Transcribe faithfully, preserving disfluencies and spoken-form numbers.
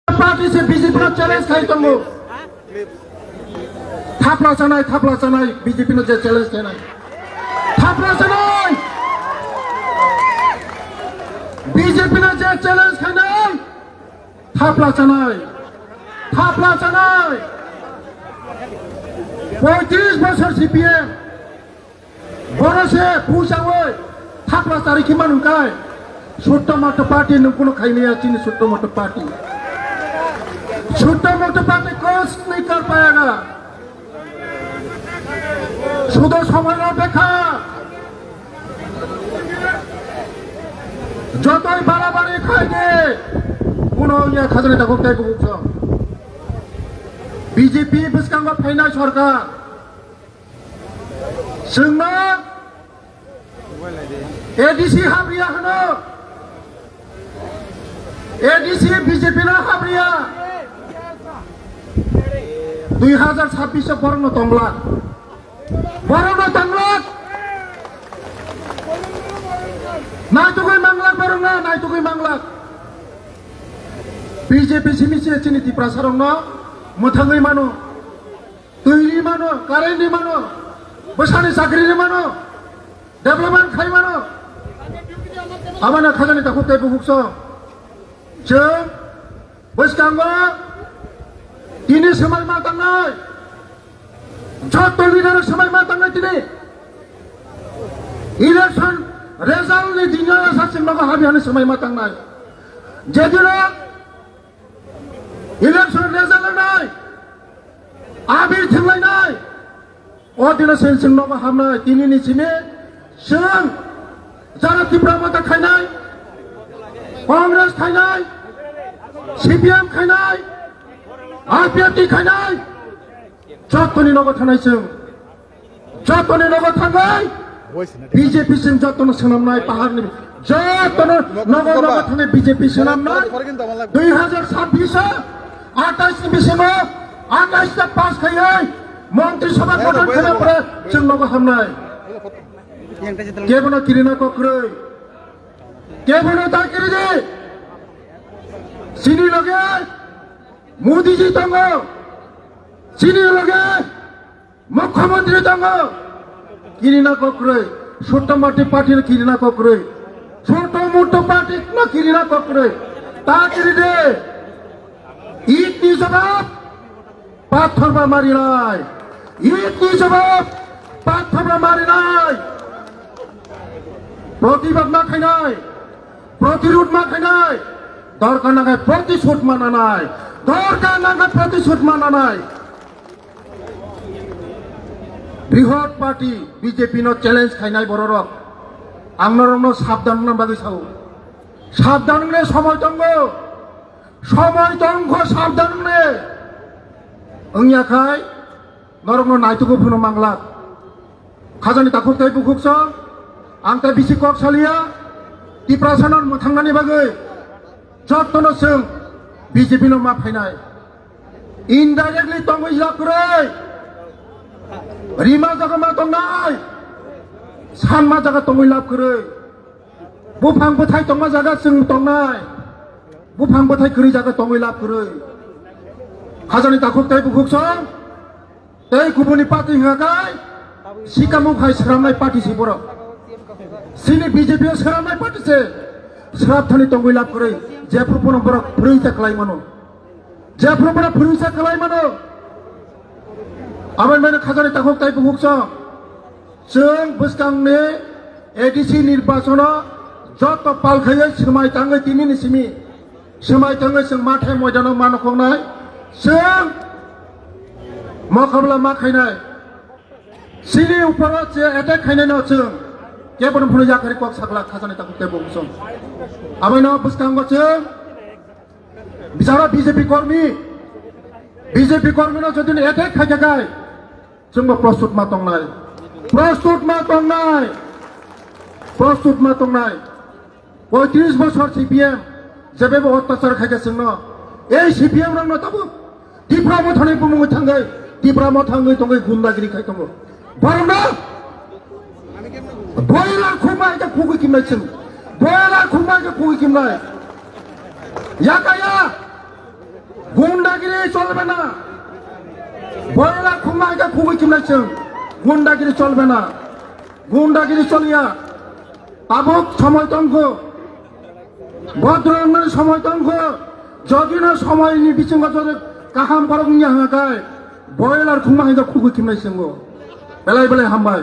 Party se B J P no challenge khai tongo. Thapla chanai, thapla chanai, B J P no je challenge khainai. Thapla chanai! B J P no je challenge khainai. Thapla chanai. Thapla chanai. Poitris bosor C P M. Boro se pusa oi. Thapla chari khima nungkai. Sutto motto party nung kuno khaimaya chini sutto motto party. Sutto motto party kos ni kar payaga. Sudo somoi no bekha. Jotoi barabari khai de. Kuno ya khajani dakhuk tai bukuk song. B J P bwskango phainai sorkar. Chwngno A D C habriya hwno. A D C B J P no habriya. Dui hazar sabbish o borokno tonglak. Borokno tonglak. Naitugwi manglak borokno, naitugwi manglak. B J P simi se chini Tiprasarokno mwthangwi mano. Twi ri mano, current ri mano, bwsani chakri ri mano, development khai mano. Abana khajani takhuk tei bukhuk song. Chwng bwskango tini swmai ma tangnai. Jotto leader swmai ma tangnai tini. Election result ni dino asa chwng nogo habi hani swmai ma tangnai. Jedino election result nai. Abir thwnglainai. O dino sen chwng nogo hamnai. Tini ni simi chwng jara Tipra Motha khainai, Congress khainai, C P M khainai, I P F T khainai. Jottoni nogo thanai chwng. Jotoni nogo thangwi B J P sing jotono swnamnai paharni jotono nogo nogo thangwi B J P swnamnai. Dui hazar sabbish o atais ni bisingo atais ta pass khaiwi Montri Sabha gothan khaiwi pore chwng nogo hamnai. Kebono kirina kokrwi. Kebono ta kiridi. Sini loge Modi ji tongo. Sini loge Mukhyamantri tongo, kirina kokrwi, Sutto Motto party no kirina kokrwi, Sutto Motto party no kirina kokrwi, ta kiri de, it ni jawab, pathor ba marinai, it ni jawab, pathor ba marinai, protibad ma khainai, protirud ma khainai, dorkar nangai protisud ma nanai, dorkar nangai protisud ma nanai. Brihot party B J P no challenge khainai bororok. Ang norokno sabdan wngna bagwi sao. Sabdan wngne somoi tongo. Somoi tongkho sabdan wngne. Wngya khai norokno naitugo phano manglak. Khajani takhuk tei bukhuk song. Ang tei bisi kok saliya. Tiprasa no mwthangnani bagwi. Jottono chwng B J P no ma phainai. Indirectly tongwi lab kwrwi. Rima jaga ma tongnai. Sanma jaga tongwi lab kwrwi. Buphang bwthai tongma jaga chwng tongnai. Buphang bwthai kwrwi jaga tongwi lab kwrwi. Khajani takhuk tei bukhuk song. Tei kubuni party hwnga khai sikamung hai sramnai party si borok. Sini B J P o sramnai party se srap thani tongwi lab kwrwi. Jephru bono borok phwrwngsa kwlai mano. Jephru bono phwrwngsa kwlai mano. Aboni bagwi khajani takhuk tei bukhuk song. Chwng bwskangni A D C nirbachono joto pal khaiwi swmai tangwi tinini simi. Swmai tangwi chwng mathai moidano ma nokhoknai. Chwng mokhabla ma khainai. Chini uporo je attack khainai no chwng. Kebono phano yakhari kok sakla khajani takhuk tei bukhuk song. Abono bwskango chwng Bichara B J P kormi, B J P kormi no jodi attack khaikha khai, chwngbo prostut ma tongnai, prostut ma tongnai, prostut ma tongnai. Poitris bosor C P M jebebo ottachar khaikha chwngno, ei C P M rokno tabuk Tipra Mothani bumungwi thangwi, Tipra Mothangwi tongwi gundagiri khai tongo. Borokno boiler khumai khe khugwi kimnai chwng. Boiler khumai khe khugwi kimnai. Yakaya. Cholbe na. Boyla khuma hingke khugui khimnai chwng. Gundagiri cholbe na. Gundagiri choliya. Tabuk somoi tongkho. Bodro wngmani somoi tongkho. Jodino somoini bisingo jodi kaham borok wngya hwnga khe, boyla khuma hingke khugui khimnai chwngo. Belai belai hambai.